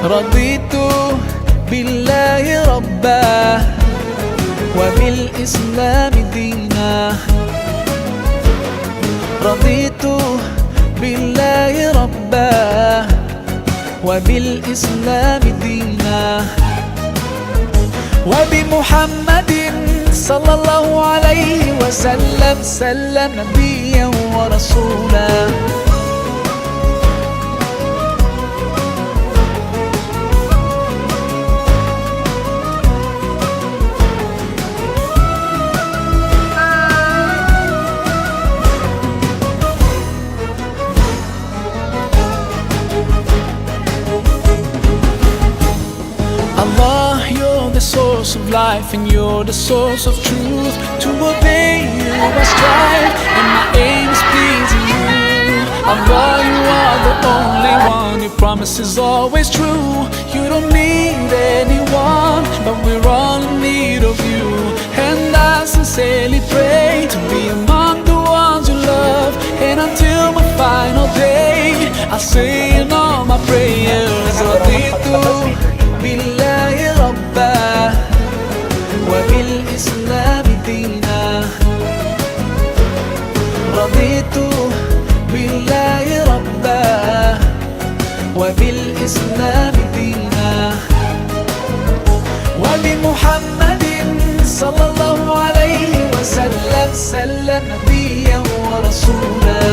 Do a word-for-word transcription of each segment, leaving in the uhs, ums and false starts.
رضيت بالله ربا وبالإسلام دينا. رضيت بالله ربا وبالإسلام دينا. وبمحمد صلى الله عليه وسلم سلم نبيا ورسولا. Allah, you're the source of life and you're the source of truth. To obey you I strive and my aim is pleasing you. Allah, you are the only one, your promise is always true. You don't need anyone, but we're all in need of you. And I sincerely pray to be among the ones you love, and until my final day, I'll say in all my prayers, رضيت بالله ربا وبالإسلام دينا. رضيت بالله ربا وبالإسلام دينا. وبمحمد صلى الله عليه وسلم سلم نبيا ورسولا.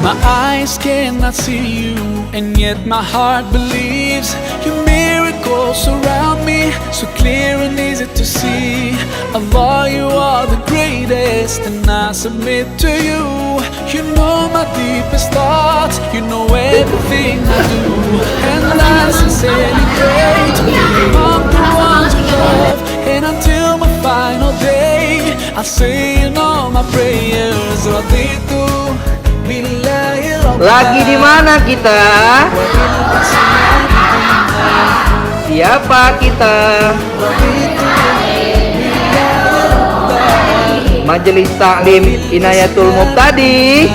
My eyes cannot see you, and yet my heart believes. Your miracles surround me, so clear and easy to see. Allah, you are the greatest, and I submit to you. You know my deepest thoughts, you know everything I do. And I sincerely pray to be among the ones you love. And until my final day, I say in all my prayers, رضيت بالله ربا. Lagi di mana kita? وبالإسلام دينا. Siapa kita? رضيت بالله ربا. Majelis Taklim Inayatul Muqtadi.